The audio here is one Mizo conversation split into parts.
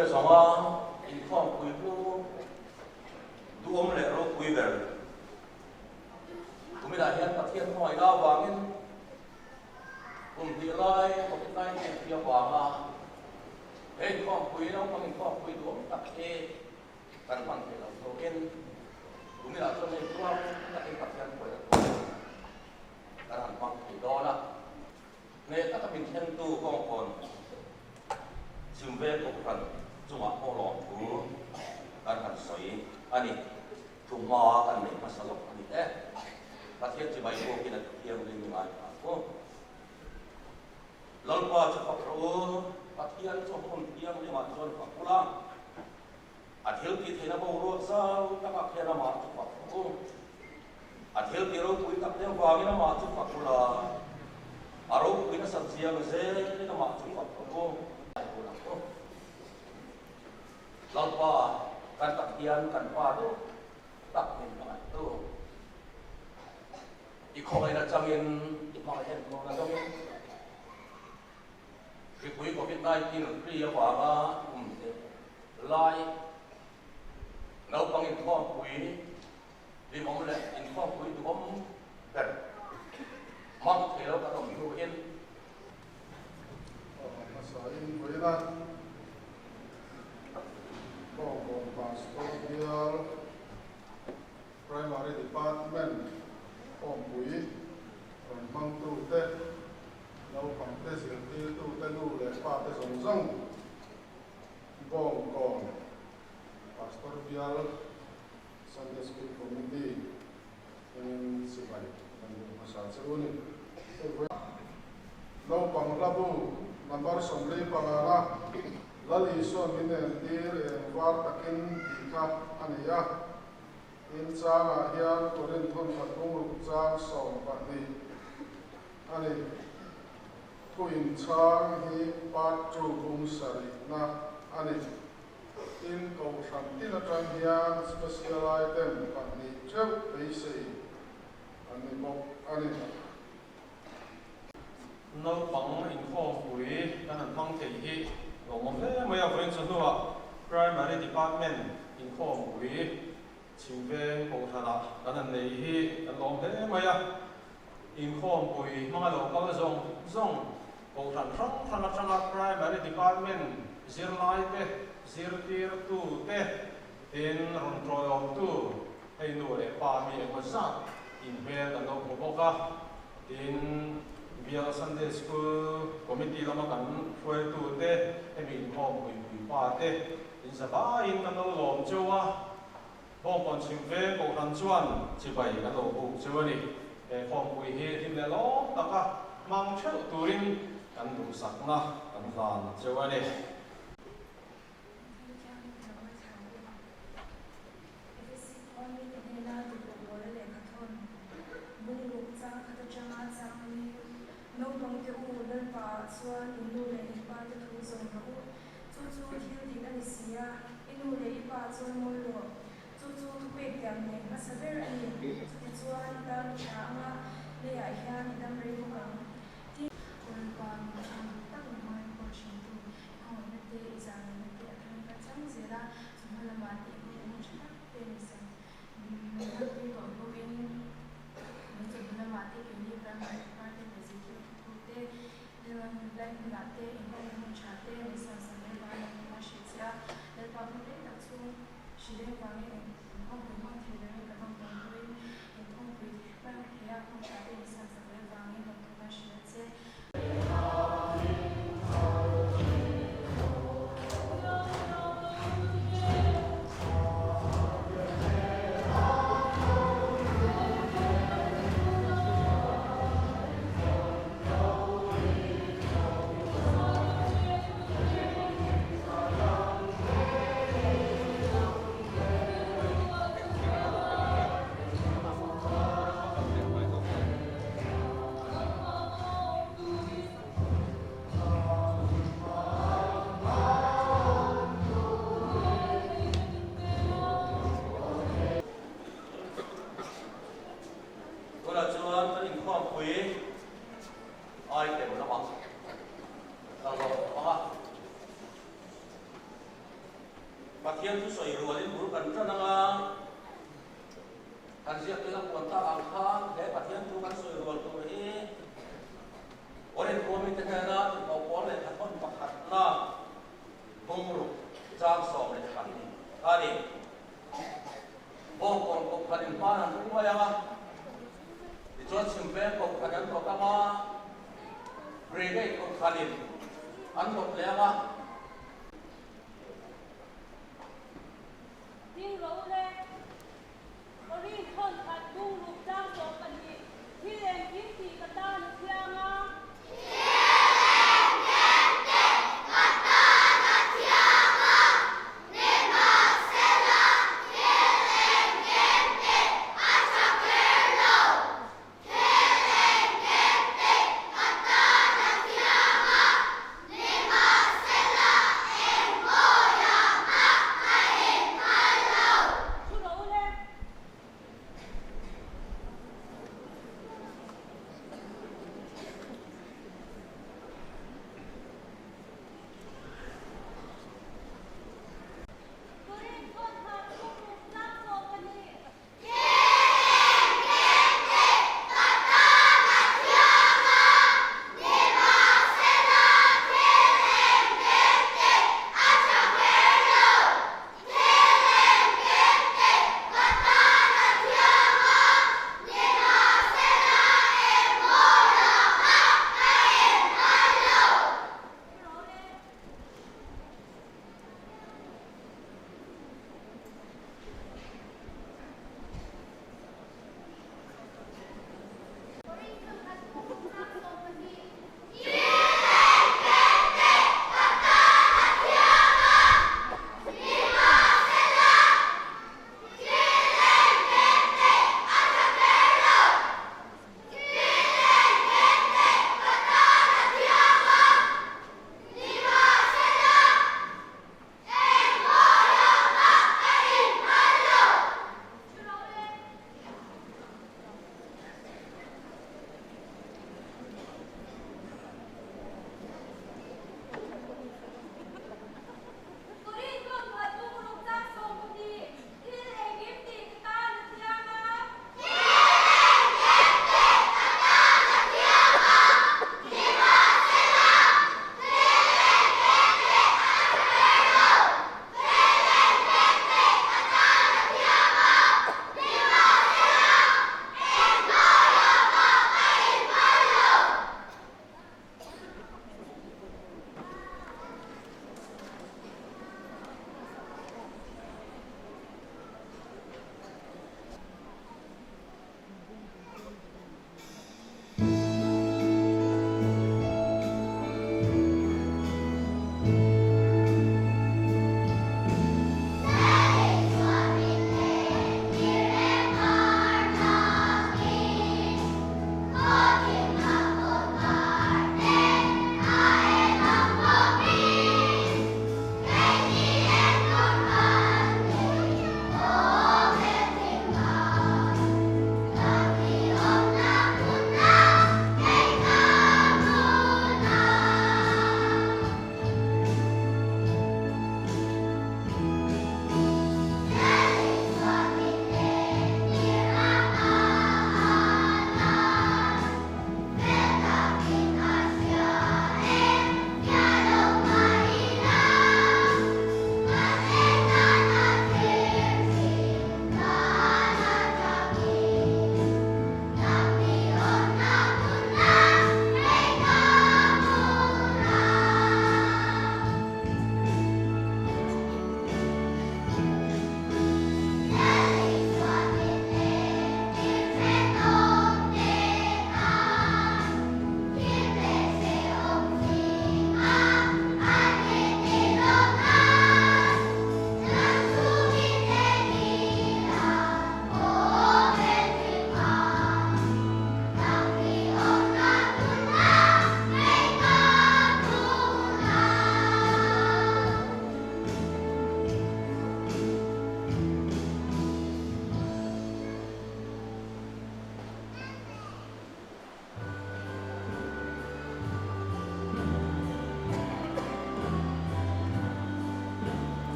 Inkhawmpui a zawng a, inkhawmpui hlu duhawm leh ropui ber. Kuminah hian Pathian hmangaihna avangin kum hnih lai Covid-19 hi avanga he inkhawmpui naupang inkhawmpui duhawm tak hi kan hman theih loh turin kuminah chuan hei tluang takin Pathian hruaina turin kan han hmang thei dawn a. Hneh taka min thlentu kawngkawn chhimve Kohhran chungah pawh lawmthu kan han sawi a ni. Thu hma kan nei hmasa lawk a ni e. Pathian chibai bawkin a thianghlim i ngaithla ang u. Lalpa chu fak rawh u, Pathian chu hmun thianghlimah chuan fak ula, a thil tih theihna boruak zau takah khian amah chu fak rawh u. A thil tih ropui tak te avangin amah chu fak ula, a ropui nasat chiang zelin amah chu fak rawh u. Lalpa, kan Pathian, kan Pa duh tak min hmangaih tu. I khawngaihna changin i hmangaih enkawl a dawngin hripui Covid 19 hri avanga kum te lai naupang inkhawmpui hlimawm leh inkhawmpui duhawm ber hmang thei lo kan awm hnuin. Hmasa in vawiina Bawngkawn Pastor Bial Primary Department awmpui rawn hmangtute, naupangte zirtirtute, nu leh pate zawng zawng Bawngkawn Pastor Bial Sunday School Committee hmingin sipai kan duh hmasa che u ni. Naupang hlabu number 45 a Lal Isua min entir eng var takin tih kha a ni a. Tin changah hian Korinth hun khat bungruk chang 12 a ni. Thu inchhang hi part 2 bung sarihna a ni. Tin kohhran tin atang hian special item pahnih theuh beisei an ni bawk a ni. Naupang inkhawmpui kan han hmang thei hi lawmawm hle mai a, vawiin chu hnuah Primary Department inkhawmpui chhimveng kohhranah kan han nei hi kan lawm hle mai a. Inkhawmpui hmanga lo kal zawng zawng kohhran hrang hrang atanga Primary Department zirlaite, zirtirtute, tin rawn tawiawmtu hei nu leh pa mi engmaw zat inhmel kan lo hmu bawk a. Tin, Bial Sunday School Committee lama kan hruaitute, hemi inkhawmpui puipa te inzavaiin kan lo lawm cheu a. Bawngkawn chhimveng Kohhran chuan chibai kan lo buk cheu a ni. He khawmpui hi hlim leh lawm taka hmang theuh turin kan duhsakna kan hlan cheu a ni. Efesi khua mite hnena duhloh bawla lehkhathawn bungruk chang khat atanga changli naupangte u Lalpa ah chuan in nu leh in pa te thu zawm rawh u. Chu chu thil dik a ni si a, i nu leh i pa chuan mawi rawh. Chu chu thupek diam nei hmasa ber a ni. Chutichuan i tan i tha anga leiah hian i dam rei bawk ang. Tin, Lalpa min chhan duh tak leh hmangin kawl thintu i khawngaihna te, i zahngaihtna te a thar kal chang zel a, chu hma lamah te i hmawng tha tak te min sam min hmanpui tawh hnuin min chawhnu lamah te keini primary department leh zirtirtu thu te lai hmunah te inhawngna hmun tha te min sam sam reng vangin an awm a hrilh che a, Lalpa hun rei tak chhung hrileng vangin inhawngpui hmang thei lovin kan awm tawh hnuin inhawngpui hman thei a hun tha te min sam sak reng vangin kan thawk a hrilh che. Pathian thusawi rualin bul kan tan anga, kan ziak ila puan tak ang khan he Pathian thu kan sawi rual tur hi Korinth khuamite hnena tirhkoh pawl leh thathawn pakhatna bungruk chang 12 a ni. Bawngkawn kohhran in hman an ring mai ang a, tichuan Chhimveng kohhran an rawt ang a, Brigade kohhran in an rawt leh ang a. Ding rawh u le, Korin thawn khat bungruk tlang tawh pahnih thil engkim tih ka tan a thiang a. Thil engkim tih ka tan a thiang a, nimahsela thil engkim tih a tha kher lo. Thil engkim tih ka tan a thiang a, nimahsela.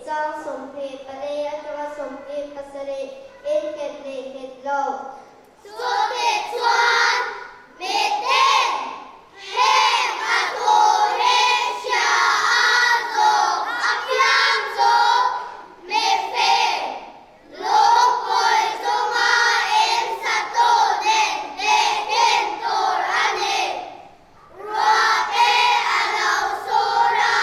Chang 24 atanga 27 in nghet leh nghet lo. Chutichuan, miten heng a thu hi hria a zawm apiang chu mifing lungpui chunga in satu nen tehkhin tur a ni. Ruah te a lo sur a,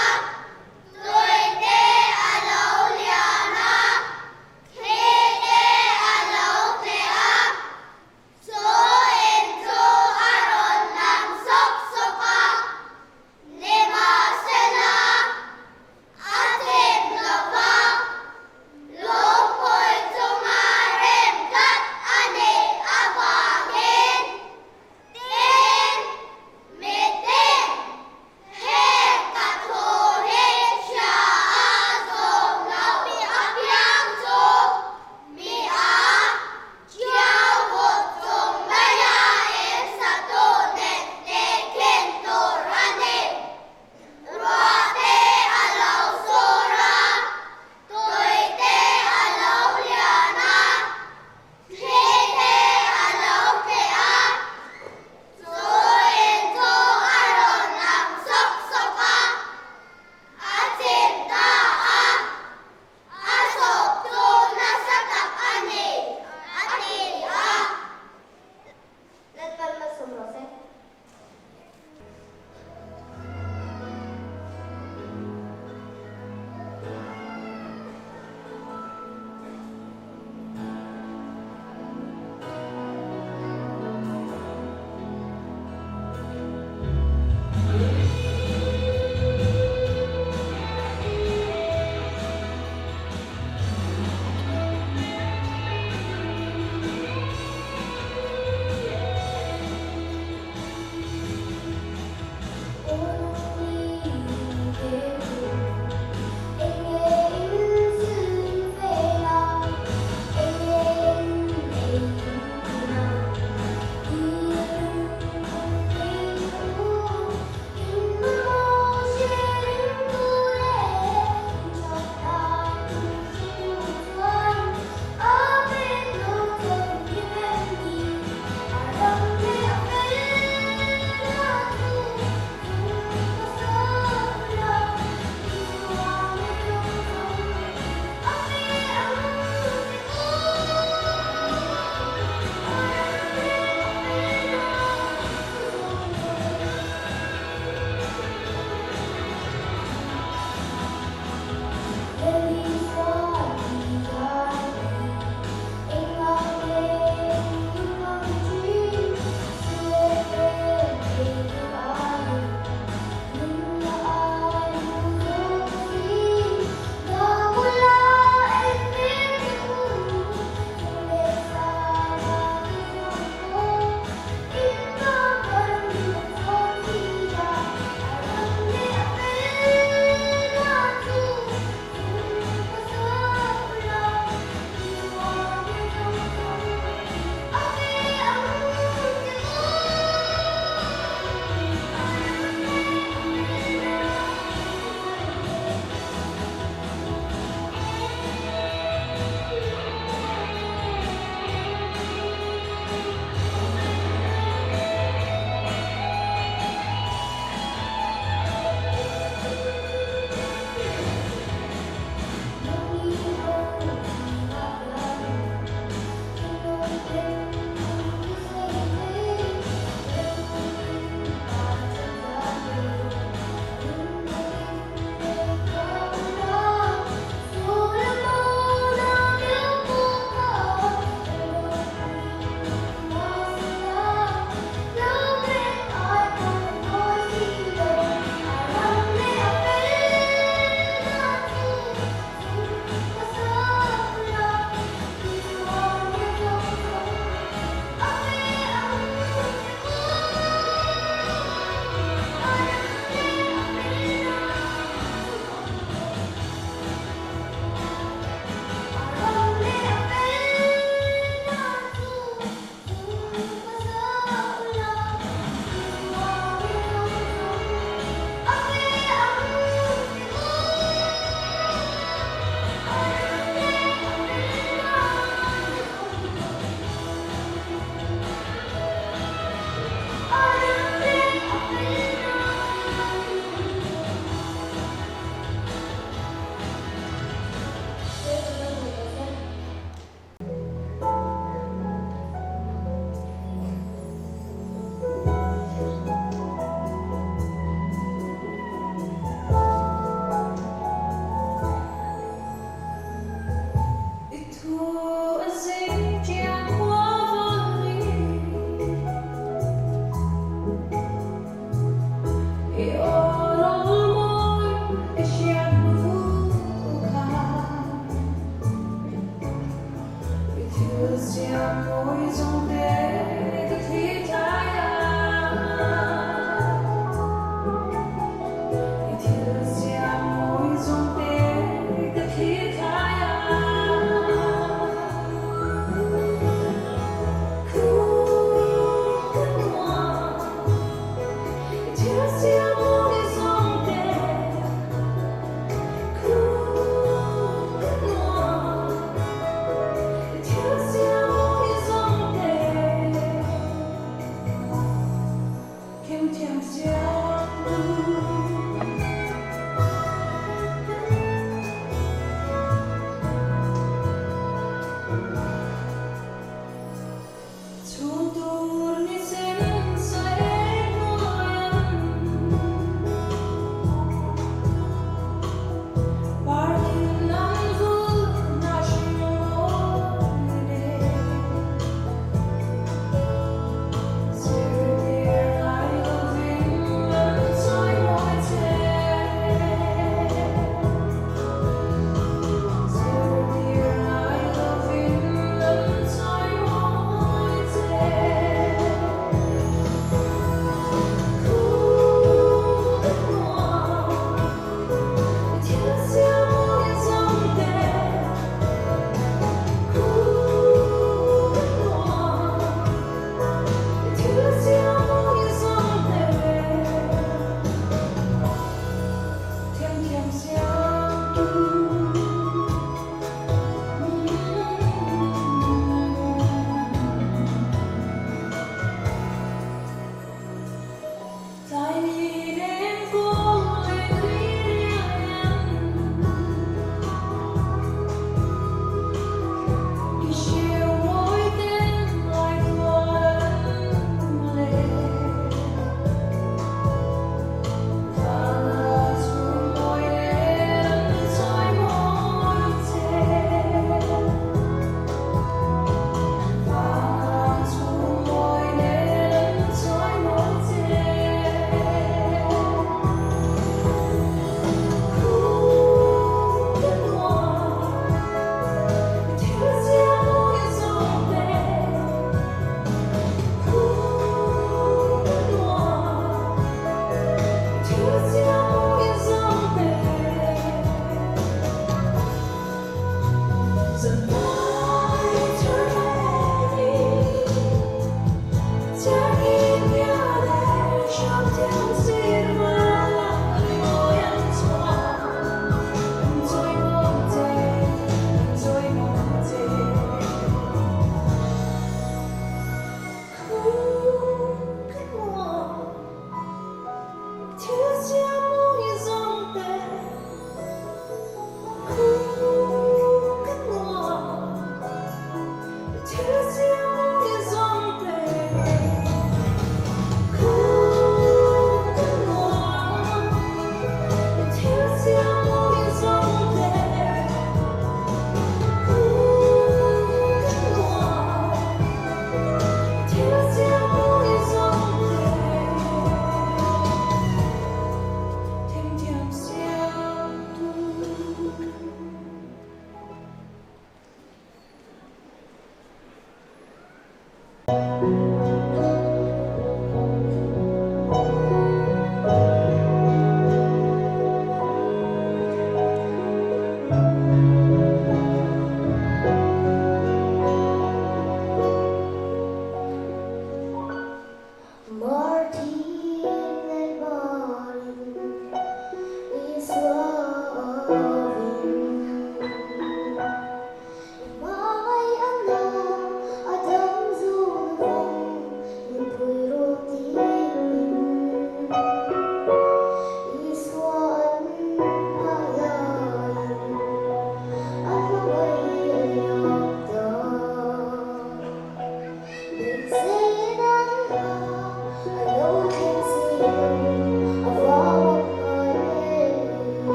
tui te a lo lian a, thli te a lo tleh a, chu in chu a rawn la.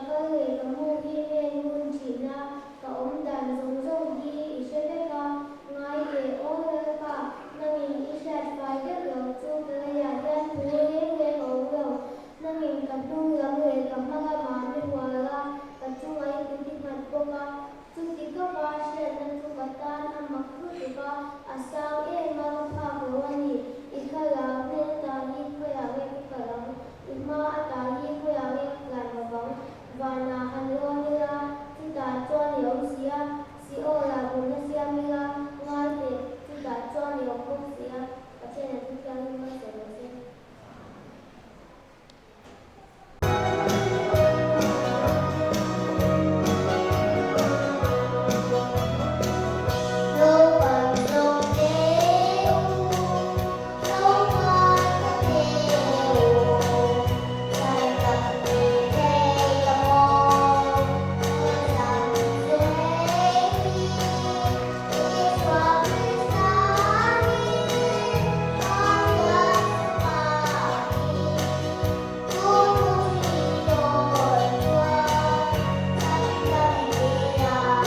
kal leh ka mu hi men ngun thin a, ka awm dan zawng zawng hi i hre vek a, ngai teh aw Lalpa, nangin i hriat fai vek loh chu ka leiah hian thu reng reng a awm lo, nangin ka hnung lam leh ka hma lamah mi hual a, ka chungah i kut i nghat bawk a, chuti khawpa hriatna chu ka tan a mak lutuk a, a sang em a, ka phak lo a ni, i thlalak hnen ata hi khawiah nge ka kal ang? I hma ata hi khawiah nge ka tlan lovang? Vanah han lawn ila, chutah chuan i awm si a, Seol-ah bunna siam ila, ngai teh, chutah chuan i awm bawk si a, Pathian a thu thianghlim hmasa rawh se. Naupang zawk te u, naupang te u, kan tak ve thei a maw? Zam chu hei hi Isua Krista hi, Pathian fapa hi, chu thu hri dawn chuan kan dam ve ang.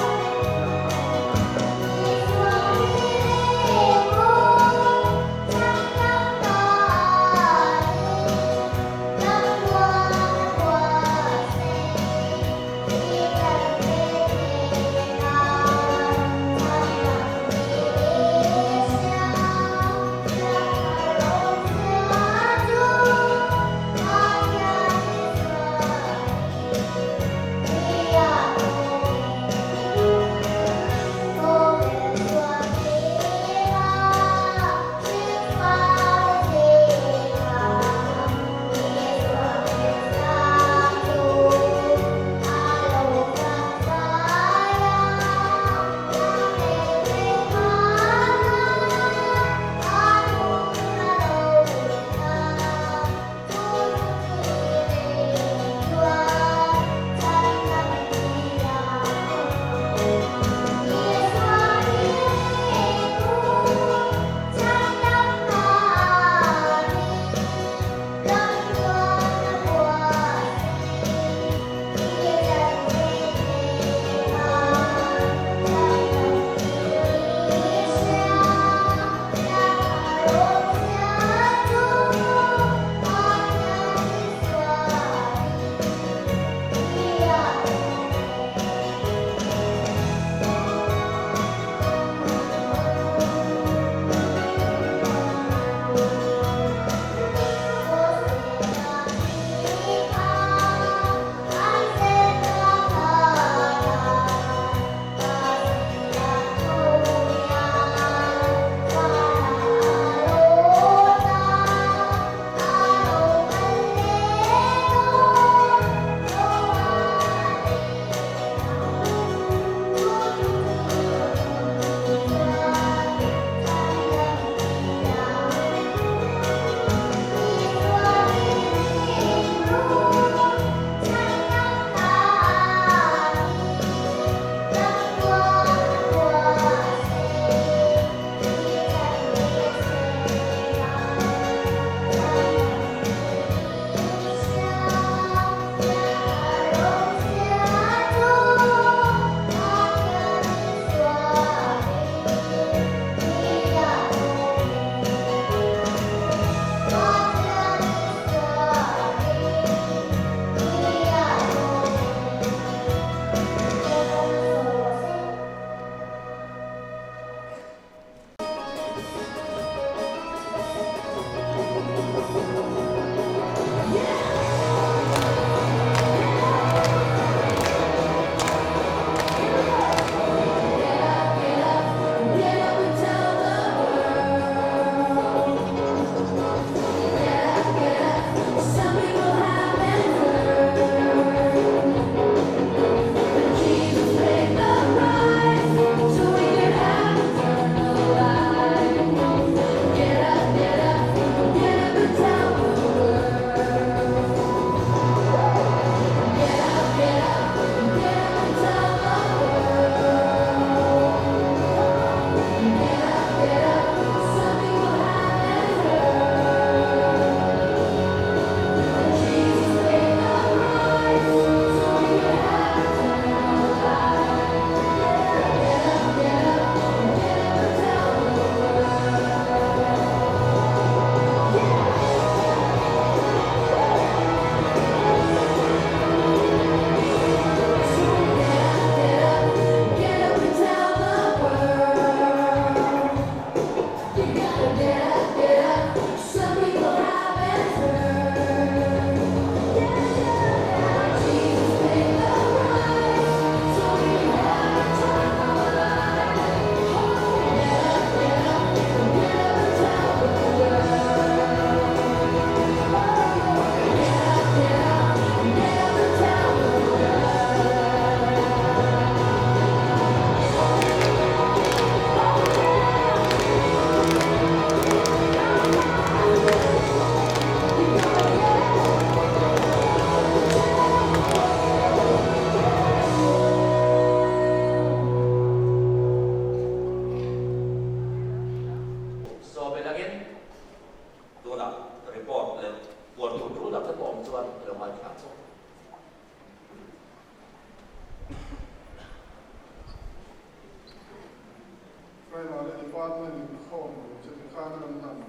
Department inkhawm chu tikhan kan han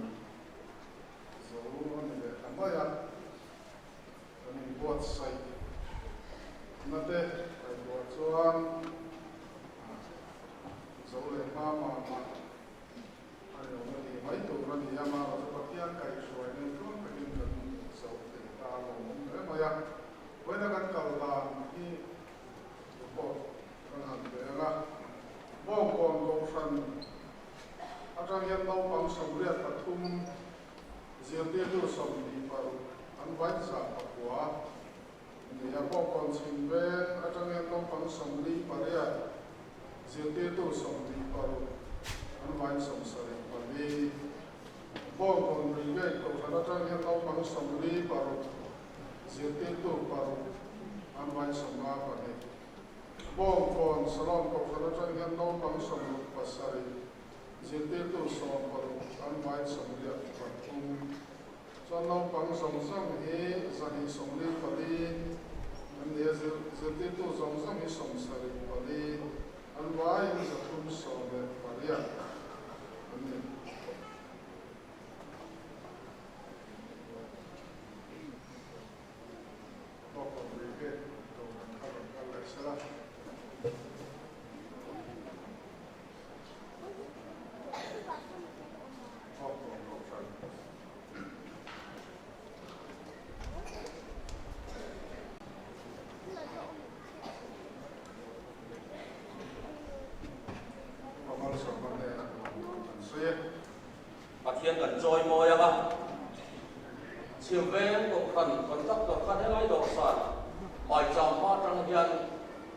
zo a ni leh ta mai a, kan inbuatsaih na te ngaihtuah chuan zo leh hma mah mah a ni awm a tih mai tur a ni a, amaherawhchu Pathian kaihhruai nen tluang takin kan zo thei ta a lawmawm hle mai a, vawiina kan kal dan hi report kan han pe ang a, Bawngkawn Kohhran atang hian naupang 83, zirtirtu 26 an vain 109 a ni a. Bawngkawn chhim veng atang hian naupang 48, zirtirtu 26 an vain 74. Bawngkawn Brigade Kohhran atang hian naupang 46, zirtirtu 6 an vain 52. Bawngkawn Salon Kohhran atang hian naupang 67, zirtirtu 16 an vain 83. Chuan naupang zawng zawng hi 244 an ni a, zirtirtu zawng zawng hi 74, an vaiin 318 an ni. Bawngkawn Brigade Kohhran kha rawn kal leh sela. Bawngkawn Kohhran. Pa Malsawma hnenah lawmthu kan sawi e. Pathian kan chawi mawi ang a, Chhimveng Kohhran contractor khan helai dawhsan maicham hma atang hian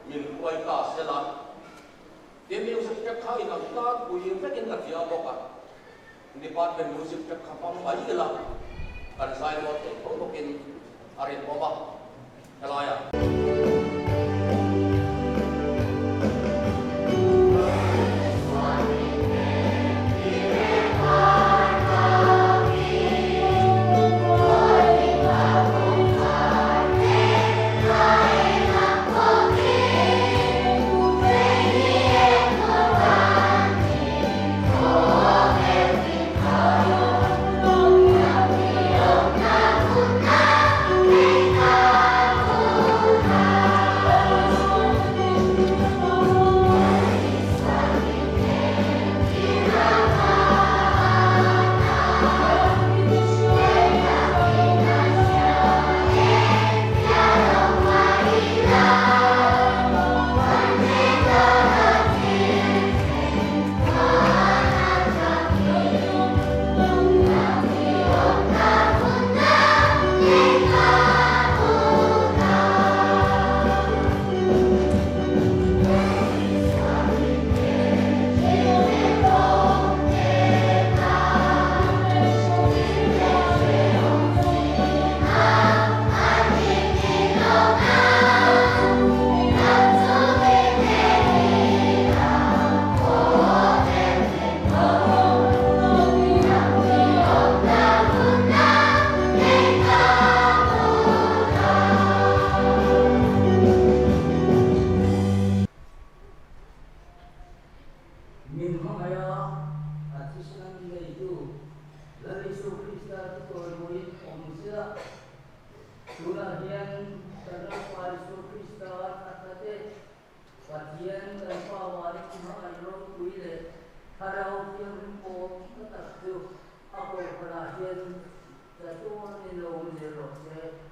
min hruai ta sela, tin music track kha inang tlangpui vekin ka tia bawk a, department music track kha hmang mai ila kan zai rual thei tho bawkin a rinawm a, helaiah. Min hmangaih a, a thisen an neitu Lal Isu Krista chu chawimawiin awm sela, tunah hian kan Lalpa Isu Krista thatna te, Pathian kan Pa Vana hmangaih ropui leh Thlarau Thianghlim pawh na tak chu a kohhranah hian chatuanin lo awm zel rawh se.